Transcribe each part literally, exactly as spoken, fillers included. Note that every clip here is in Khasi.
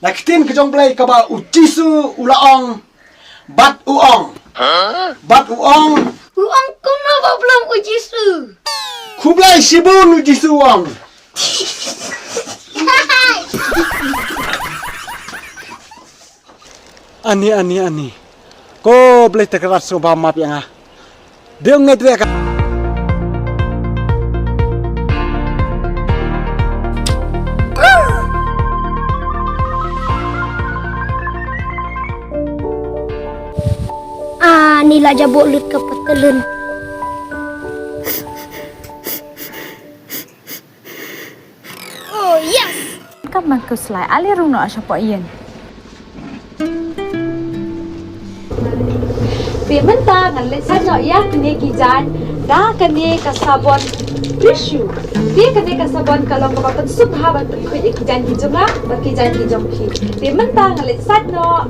Ka ktien ka jong Blei kaba u Jisu u la ong. Bad u ong. Bad u ong. U ong kumno ba u Blei u Jisu. Khublei shibun u Jisu u ong. Ani, ani, ani. Ko Blei te ka rat so ba map ïa nga. Dei ngi dei ka. Ah, ni la jabok lut ka patelun. Oh, yes! Kam man khuslai ali rung no asha po yen. Te mynta ngan leit sait noh ïa kine ki jaiñ da kane ka sabon Prishu. Te kane ka sabon ka long kaba pynsuk ha ban pynkhuid ïa ki jaiñ ki jong nga bad ki jaiñ ki jong phi. Te mynta ngan leit sait noh.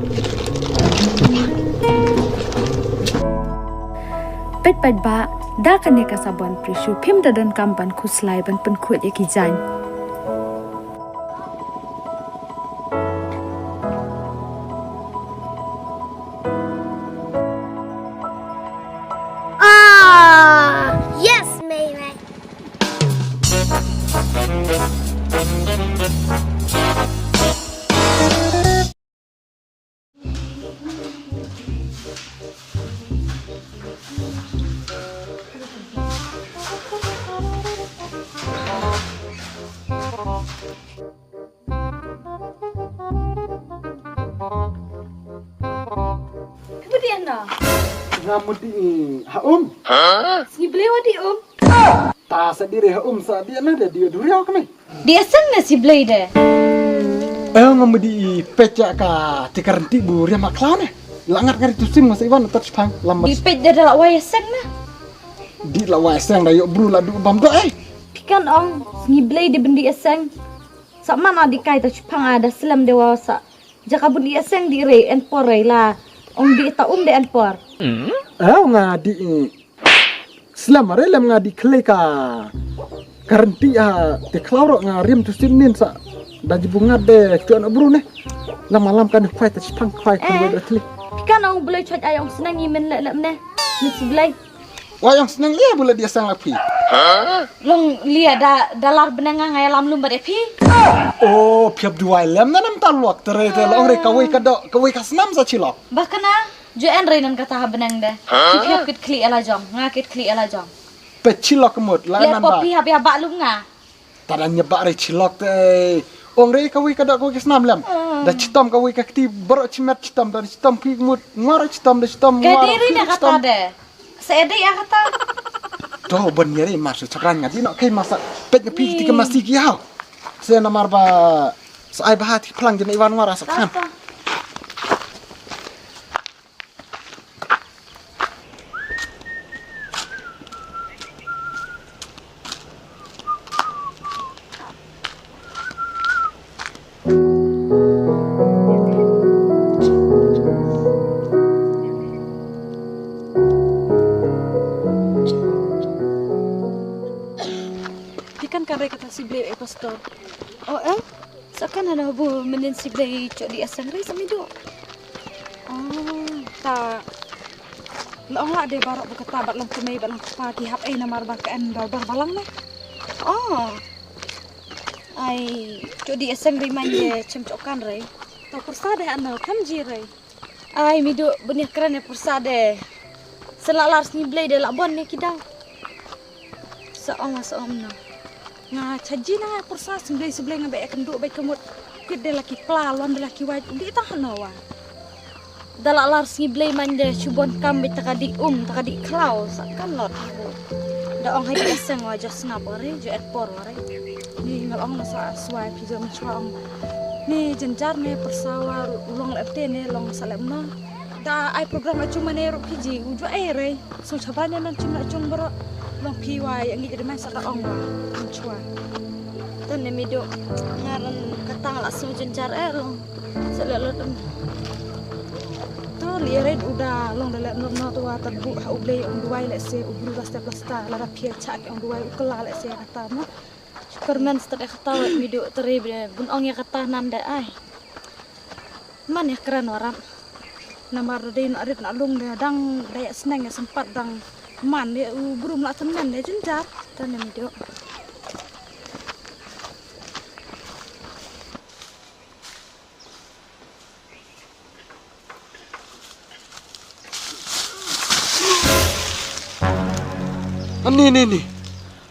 Peit peit ba da kane ka sabon Prishu phim da donkam ban khuslai ban pynkhuid ïa ki jaiñ. Ah, yes, Mei Mei. Ka mudih na. Nga mudih ha um. Sngi Blei wa dih um. Ta sa dih re ha um sa dih na de dih duriaw kami. Dih aseng na si Blei de. Eh, nga mudih i peit ïa ka ti ka rynti bu riam ha khlaw ne. La ngat ngat tu sim nga sa iwan tat shipang lam. Dih peit de da la wai aseng na. Dih la wai aseng da ïoh bru la du bam do eh. Phi kan ong Sngi Blei de ben dih aseng. Sa man a dih kai ta shipang a da slem de wa sa. Jaka bun dih aseng dih rei en por rei la. Ong dih ta um de en por. Eh, nga dih slem rei lem nga dih khlei ka. Ka rynti a te khlaw ro nga riam tu sim nin sa. Da ji bu ngat de tu an bru ne. Lam lam kan khwai ta shipang khwai khwai da thli. Phi kan ong Blei chot ai ong sneng i men le lem ne. Ni si Blei. Wa ïong sneng lia bu la dih aseng la phi. Long lia da da lar bneng nga ïalam lum bad ïa phi. Oh, phi hap duwai lem na nam ta luak te re te long re kawei ka dok kawei ka snam sa chilok. Ba kana ju en re nan kata ha bneng de. Phi hap kit khlieh ïa la jong, nga kit khlieh ïa la jong. Pe chilok mut la nan ba. Phi hap ïa ba lum nga. Ta dang ïa ba re chilok te. Ong re kawei ka dok kawei ka snam lem. Da chitom kawei ka kti baroh chimet chitom da chitom phi mut ngwar chitom da chitom ngwar. Ka dei re na kata de. Sa edei a kata. To ban ïa re mar su chakran nga di no kai masa pet nga pi ti ka masi ki hau. Se namar ba sa ai ba ha ti phlang jena iwan ngwar sa khan. Phi kan kare kata si Blei e pastor. Oh, eh? Sa kan hana bu menin si Blei chok di asang ri sami do. Oh, ta. La ong la de barok bu kata bat long kumei bat long kpa ki hap ei namar ba ka en dor dor balang ne. Oh. Ai, chok di asang ri man ye chem chok kan ri. Ta kursa de ano kam ji ri. Ai, midu bun ïa kren ïa pursa de. Sa la lar sngi Blei de la bon ne ki daw. Sa ong sa ong no. Nga chaji na nga pursa sngi Blei sngi Blei nga ba ïa kynduh ba ïa kynmut. Kit de la ki pla lon de la ki wait u dih tah no wa. Da la lar sngi Blei man de shu bon kam ba ïa ta ka dih um ta ka dih khlaw sa kan lot. Da ong hai dih aseng wa jo sngap wa re jo et por wa re. Ni nga la ong la sa swai phi jo mynshuwa ong. Ni jynjar ne pyrsa wa u long leh te ne long sa leh mno. Da ai program la chung mane ruh phi ji u jua ai rei. Song chaba ne nan chung la chung bro. Long phi wa ïa ngi jadi mai sa ka ong wa. Mynshuwa. Tan ne midu ngaran katang la song jynjar eh long. Sa leh lot em. To li rei u da long da leh mno mno to wa tad bu ha u Blei ong duwai leh se u bru la step la sta la da phi cha ke ong duwai u kla leh se kata no. Superman stad ïa kata wat midu teri bun ong ïa kata nan da ai. Man ïa kren warat. Namar dei na rit na lung de dang da ïa sneng ïa sempat dang man ïa u brum la tymmen de jynjar. Tang ne mido. Ani ni ni.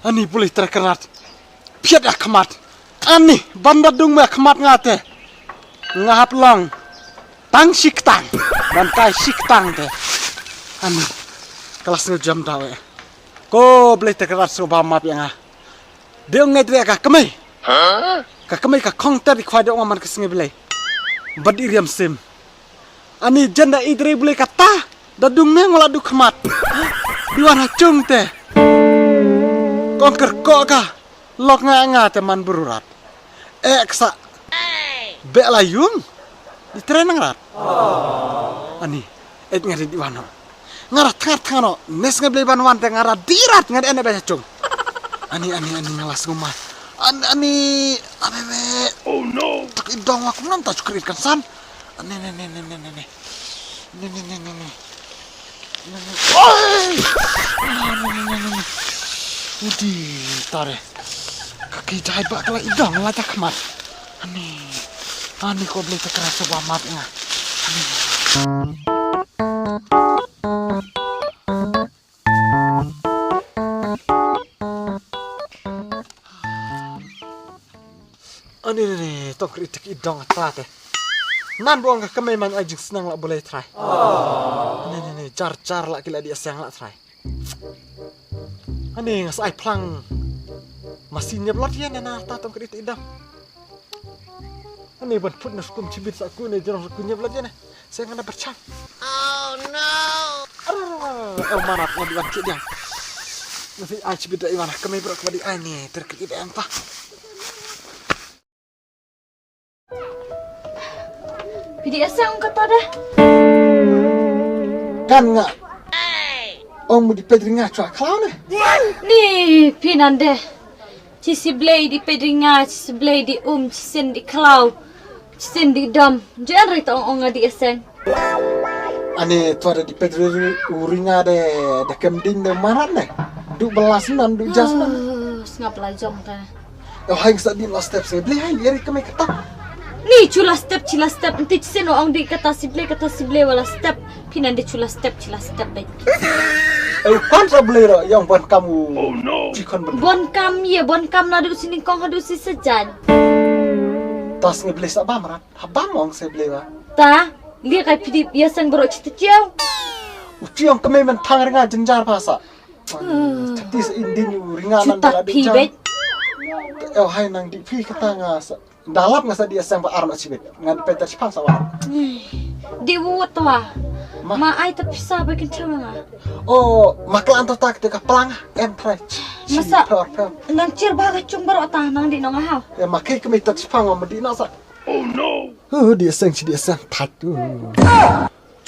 Ani pulih terkerat. Piat ïa khmat. Ani ban da dung me khmat nga te. Nga hap long. Tang shiktang. Ban kai shiktang te. Ani. Kelas nge jam dawe. Ko blei terkerat so ba map ïa nga. Dei ngai dre ka kemai. Ka kemai ka khong ter di khwai dei ong man ka sngi blei. Bad i riam sim. Ani jen da i dre blei kata. Da dung ne ngola du khmat. Di wan ha chung te. Kong ker ko ka. Lok nga nga te man berurat. Eh ksa. Be la yung. Di tren nang rat. Ani. Eh nga di wan. Nga rat thangar thangar no. Nes nga blei ban wan te nga rat di rat nga di ene be ha chung. Ani ani ani nga las nguma. Ani ani. Ani be. Oh no. Tak idong aku nan ta chukrit kan san. Ani ani ani ani ani. Ani ani ani ani. Oi! Udi tare. Kaki jai ba kala idang la tak mat. Ani. Ani ko blei tak rasa ba mat nga. Ani. Ani ni ni tong kri tik idong ata te. Nan buang ka kemai man ai jingsnang la boleh trai. Ni ni ni jar jar la kila di aseng la trai. Ani ngas ai plang. Masih nyep lot ya na ta tong kri tik idong. Ani ban put na skum chibit sa ku ni jrong ku nyep lot ya na. Saya ngana berchang. Oh no. Arararara. Eh manat ngadi wan kit yang. Nasi ai chibit da iwan kemai bro kemai ai ni terkit idong ta. Pidi asang kata dah. Kan nga. Ong mu di pedri nga chwa khlaw ne. Ni pinan deh. Chi si blei di pedri nga, chi si blei di um, chi sen di khlaw, chi sen di dom. Jen ri tong ong nga di aseng. Ani tuara di pedri uri nga de de kem ding de marat ne. Du belas nan du jas nan. Oh, sngap la jong ka. Oh hai sa din la step se blei hai eri kemai kata. Ni chu la step chi la step nti chi sen ong di kata si blei kata si blei wala step. Pinan de chu la step chi la step be. Eh pan sa blei ro yang ban kamu. Oh no. Chi kon blei. Bon kam ye bon kam na du si ningkong ha du si sejan. Tas ngi blei sa bam rat. Ha bam ong se blei ba. Ta. Lia kai pidi ya sang bro chi te chiau. U chiong kemai men thang ringa jenjar pasa. Chati sa indin u ringa nan. Chutak phi be. Eh hai nang di phi kata nga sa. Dalap nga sa di asang ba arma chibit. Nga di peta chipang sa wa. Di wut wa. Ma ai ta pisa ba kin chama nga. Oh, makla anto tak te ka plang em trai. Masa nang chir ba ka chung baro ta nang di nong ha. Ya makai kemai ta chipang ma di na sa. Oh no. Oh di asang chi di asang that.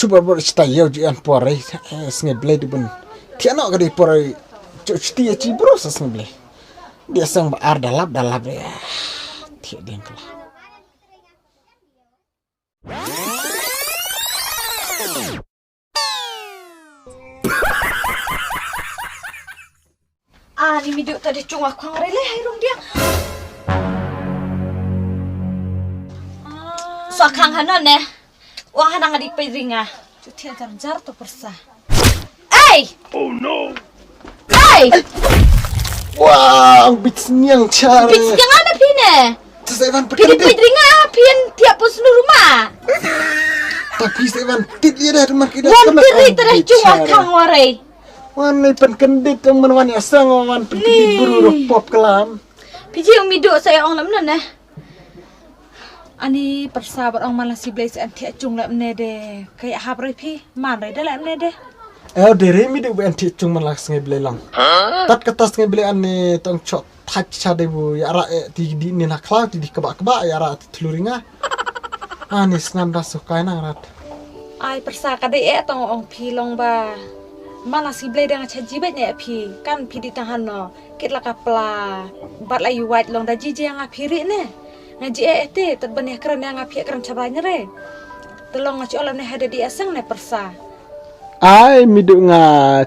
Chuba bor chita yau ji an porai. Sngi blei di bun. Tiano ka di porai. Chu chiti ya chi bro sa sngi blei. Di asang ba ar dalap dalap ya. Ti ding kala. Ah, ni midu ta de chunga khang rele hai rung dia. So khang hana ne. Wang hana ngadi pai ringa. Chu thia jar jar to persa. Ei! Oh no. Ei! Wah, bit sniang char. Bit sniang ana pine. Pidi pidi nga pin tiap pun snu rumah. Tapi saya ban tit ya dah rumah kita. Wan tiri tada chunga khang warai. Wan ni pen kendit tang man wan ya sang wan pen kendit buru ro pop kelam. Piji umi do saya ong lam nan eh. Ani persa bar ong man la si blei sa an thiak chung lam ne de. Kaya hap rai phi man rai da lam ne de. Eh de re mi de wan thiak chung man la sngai blei lang. Tat kata sngai blei an ne tong chot. Thach cha de bu ya ra eh ti di ni na kla ti di keba keba ya ra ti thlu ringa. Ani snam da su kai nang rat. Ai persa ka dei eh tong ong phi long ba. Mana si blei dang cha ji bait ne phi kan phi di tang han no. Kit la ka pla. Bat la yu wait long da ji ji nga phi ri ne. Nga ji eh te tat ban ya kran nga phi kran cha ba nyere. Te long nga shu ong lem ne ha da dih ïaseng ne pyrsa. Ai, Midu nga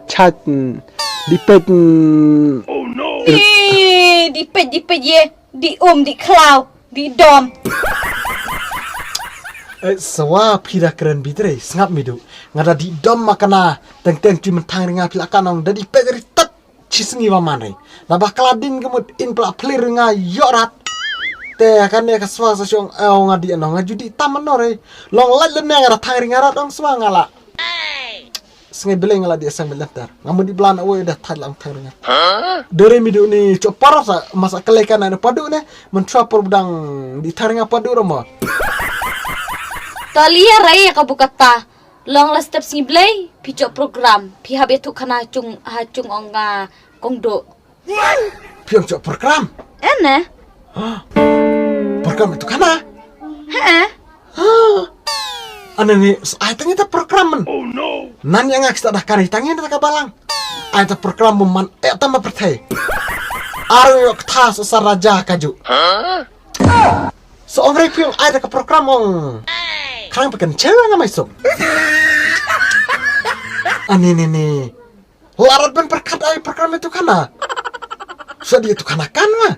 chat, mm, dih peit, mm. Eh, dih peit, dih peit ïa, dih um, dih khlaw, dih dom. Eh, sawa phi da kren bit re, sngap Midu. Nga da dih dom ma kane, teng teng tu mynta ri nga phi la kan ong, da dih peit ri tat. Chi sngi ba man re. Naba kla dien ka mut in pla plir nga ïoh rat. Te kane ka swa sa shong, eh, nga dih ano, nga ju dih tam ano re. Long lait lem ne nga da thang ri nga rat ong swa nga la. Sngi Blei nga la dih ïaseng beit lynter. Nga mut dih blan awoi da thait la ong thang ri nga. Dei re Midu ni chop parot sa, masa kle kana ne padu ne, mynchwa por dang dih thang ri nga padu ra mo. To lia re ka bukata. Long la step Sngi Blei, phi chop program, phi hap ïathuh khana chung, ha chung ong nga kong do. Phi ong chop program? Eh ne? Program ïathuh khana? He. Ane ni, ai tang ïa ta program man. Nan ïa nga kista da kari tang ïa ta ka balang. Ai ta program bu man, eh, ta ma pyrthei. Ar ïa kata sa sa raja kaju. So ong rei phi ong ai da ka program ong. Khrang phi kan chew nga mai suk. Ani ni ni. Larat ban pyrkhat ai program ïathuh khana. Sa dih ïathuh khana kan ma.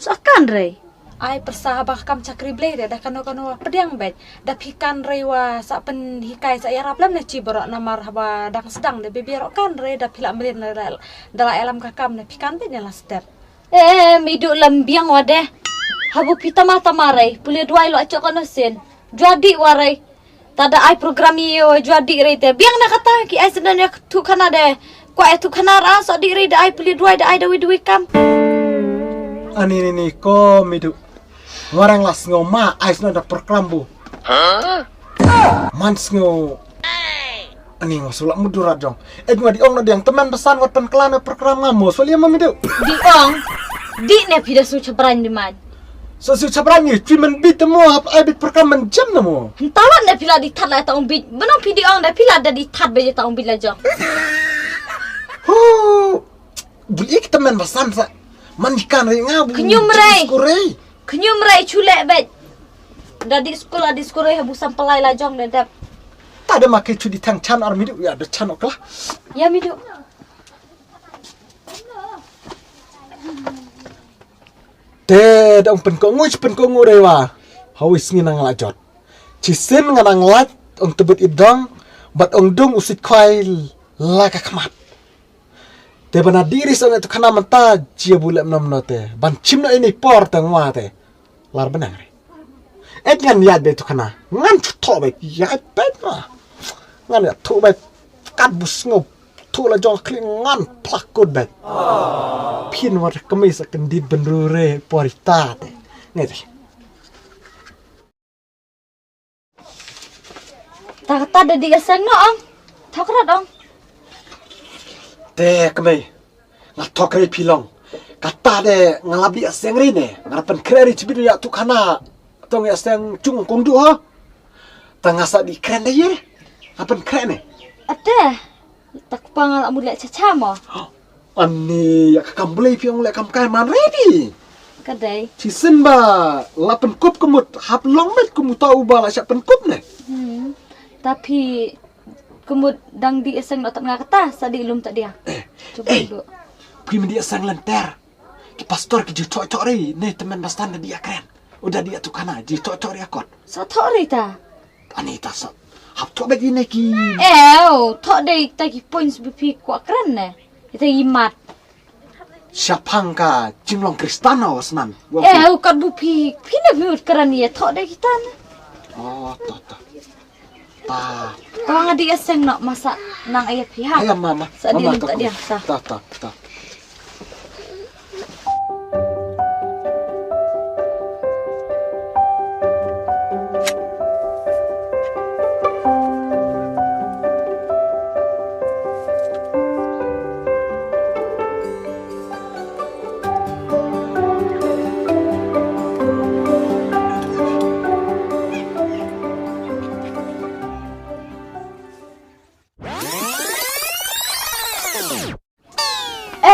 Sa kan rei. Ai pyrsa haba kam chakri Blei re da kano kano pdiang beit. Da phi kan rei wa sa pynhikai sa ïarap lem ne chi baroh namar haba dang sdang da bibiar kan rei da phi la mlien da la ïalam ka kam ne phi kan beit ne la step. Eh, Midu lem biang wa de. Habu phi tama tama rei, pule duwai lo achok ano sen. Jua dih wa rei. Tada ai program ïa wa jua dih rei te. Biang na kata ki ai sendon ïathuh khana de. Kwa ïathuh khana ra so dih rei de ai pule duwai de ai dawi dawi kam. Ani ni ni ko Midu. Warang la sngew ma ai sendon da program bu. Man sngew. Ani nga sula mudur jong. Eh nga dih ong na diang teman pesan wat pen klan program nga mo suli ma Midu. Dih ong. Dih ne phi da su chabran di man. So su chabran ni tri man bit mo hap ai bit program man jam na mo. Tawan ne phi la dih that la ta ong bit. Benong phi dih ong da phi la da dih that be ta ong bit la jong. Hu. Bul ik teman pesan sa. Man ikan rei nga bu. Kenyum rei. Kurei. Khñium rei chule beit. Da dih skul a dih skul rei habu sampalai la jong de dep. Ta da ma ke chu dih thang chan ar Midu ïa da chan okla. Ïa Midu. Te da ong pynkohnguh pynkohnguh rei wa. Hawi sngi nang la jot. Chi sin nga nang lait ong tebut i dong bad ong dung u sit khwai la ka khmat. Te bana diri song ïathuh khana mynta jia bu lem nom no te ban chim no ini por te ngwa te. Lar benang re. Et ngan ïaid be ïathuh khana ngan chu thoh be ïaid be ma. Ngan ïathuh be kat bu sngew thuh la jong kli ngan plak kut be. Phin wat kemi sa kendit ben ru re por ita te. Ngai te. Ta kata da dih ïaseng no ong. Thok rat ong. Te kmei. Nga thok rei phi long. Kata de nga lap dih ïaseng rei ne. Nga pyn khreh rei chibit ïathuh khana. Tong ïaseng chung kong du ha. Ta nga sa dih kren de ye. Nga pyn khreh ne. Ate. Ta kpa nga la mut leh cha cha mo. Ani ïa ka kam Blei phi ong leh kam kai man rei phi. Ka dei. Chi sin ba la pynkup ka mut hap long met ka mut ta u ba la sha pynkup ne. Hmm. Ta phi ka mut dang dih ïaseng no tat nga kata sa dih lum ta dia. Eh. Cuba eh. Phi men dih ïaseng lynter. Ki pastor ki ju thoh thoh rei ne temen ba stan da dih ïakren. U da dih ïathuh khana ju thoh thoh rei akot. Sa thoh rei ta. Ani ta sa hap thoh bad ine ki. Ew, thoh dei ta ki points bu phi kwah kren ne. Ita i mat. Shaphang ka jinglong Kristano snan. Ew, kat bu phi phi ne phi mut kren ye thoh dei kita ne. Oh, to to. Ta. Ko nga dih ïaseng no masa nang aya phi ha. Aya mama. Sa dih lum ta dia ta. Ta ta ta.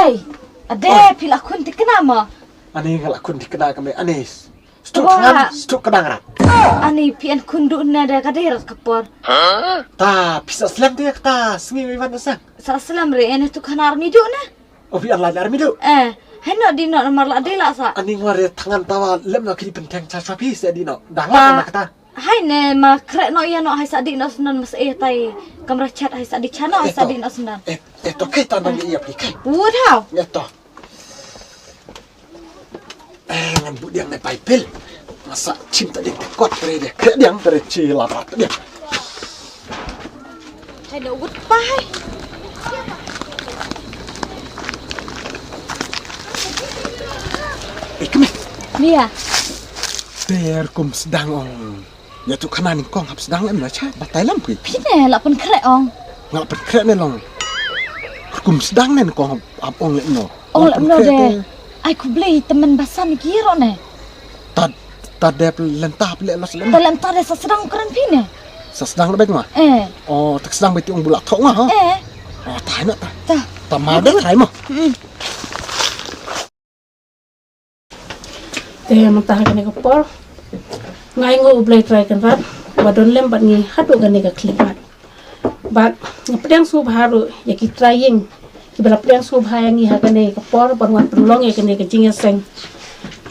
Ei, ade phi la khun thikna ma. Ani nga la khun thikna ka me ani. Stuk ngan, stuk kedang rat. Ani phi an khun duh na da ka dei rat ka por. Ta phi sa slem te ka ta sngi wi wan sa. Sa slem re en tu khana ar mi duh na. O phi an la ar mi duh. Eh, hai no di no mar la dei la sa. Ani ngwa re thangan ta wa lem no ki di penteng cha cha phi sa di no. Dang ma ka ta. Hai ne ma kre no ya no hai sa di no snan mas eh tai kamra chat hai sa di cha no hai sa di no snan. Eh, eh to kai ta nang ya phi kai. Wud hau. Ya to. Eh, ngan buh diang ne paipil. Masa chim ta diang te kot pre de. Kre diang pre chi la rat diang. Hai no wut pa hai. Eh, kemi. Mia. Ter kum sedang ong. Ya tu khana nyngkong hap sdang em na cha batai lam phi. Phi ne la pynkhreh ong. Nga pynkhreh ne long. Kum sdang ne nyngkong hap ong le no. Ong le no de. Ai khublei temen basan ki ro ne. Tad tad de lenta pele los lem. Tad lenta de sa sdang kren phi ne. Sa sdang le bek ma. Eh. Oh tak sdang beti ong bulak thok ma ha. Eh. Oh tai na ta. Ta. Ta ma de tai ma. Te mynta ha kane ka por nga ai nguh U Blei Trai Kynrad ba don lem bad ngi haduh kane ka khyllipmat. Bad nga pdiang sngewbha ruh ïa ki trai ïing kiba la pdiang sngewbha ïa ngi ha kane ka por ban wan pynlong ïa kane ka jingïaseng.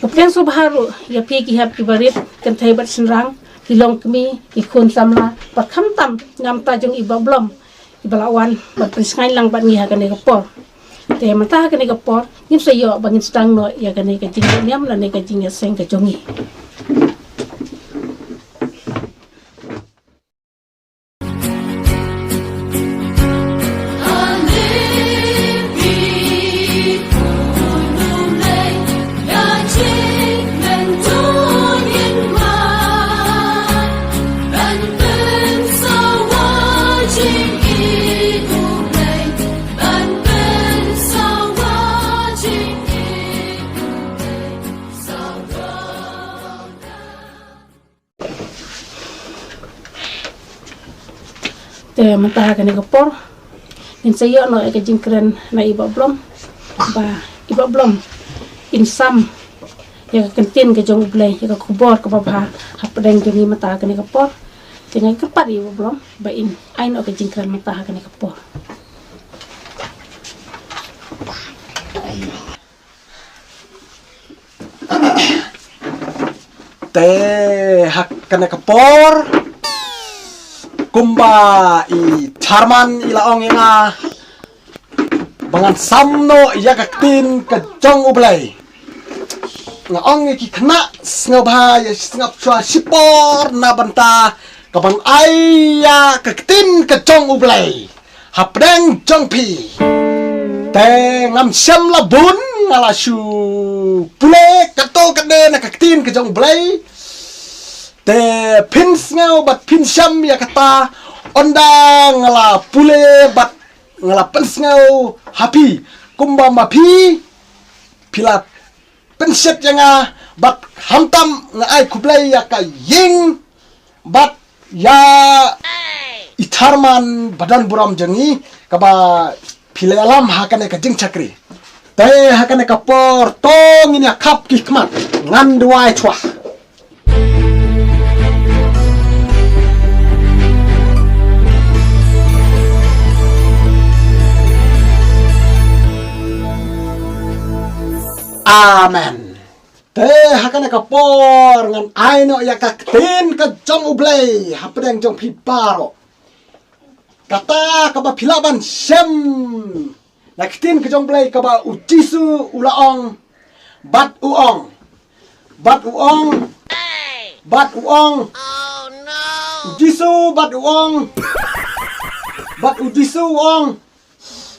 Nga pdiang sngewbha ruh ïa phi ki hep ki barit kynthei bad shynrang ki longkmie ki khun samla bad khamtam nga mynta jong i Bah Blom iba la wan ban pynsngew lang bad ngi ha kane ka por. Te mynta ha kane ka por ngin sa ïoh ba ngin sdang noh ïa kane ka jingniam lane ka jingïaseng ka jong ngi. Te mynta ha kane ka por ngin sa ïoh noh ïa ka jingkren na i Bah Blom ba i Bah Blom in sam ïa ka ktien ka jong U Blei ïa ka khubor kaba bha hapdeng jong ngi mynta ha kane ka por. Te nga kyrpad ïa i Bah Blom ba in ai noh ka jingkren mynta ha kane ka por. Te ha kane ka por kumba i Tharman i la ong ïa nga ba ngan sam noh ïa ka ktien ka jong U Blei. Nga ong ïa ki khynnah sngewbha ïa sngap shuwa shipor na bynta ka ban ai ïa ka ktien ka jong U Blei hapdeng jong phi. Te ngam shem la bun nga la shu pule kato kane na ka ktien ka jong U Blei. Te phin sngew bad phin shem ïa kata ynda nga la pule bad nga la pynsngew ha phi kumba ma phi phi la pynshet ïa nga bad khamtam nga ai khublei ïa ka ïing bad ïa i Tharman ba don burom jong ngi kaba phi la ïalam ha kane ka jingshakri. Te ha kane ka por to ngin ïa khap ki khmat ngan duwai chwa. Amen. Te ha kane ka por ngan ai noh ïa ka ktien ka jong U Blei hapdeng jong phi baroh. Kata kaba phi lah ban shem na ktien ka jong U Blei kaba U Jisu u la ong bad u ong bad u ong bad u ong U Jisu bad u ong bad U Jisu u ong.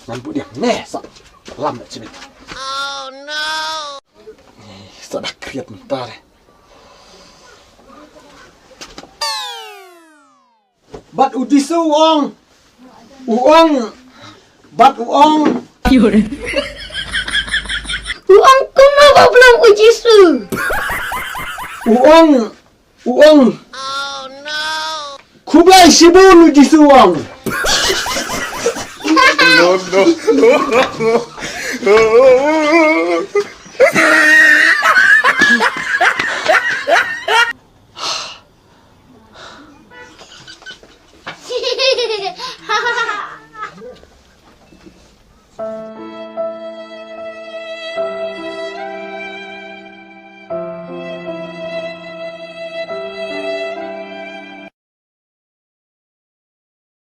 Ngan buh diang ne sa lam na chimit. Sa da kriat mynta re. Bad U Jisu u ong u ong bad u ong u ong kumno ba blong U Jisu u ong u ong. Khublei shibun U Jisu u ong. No, no, no.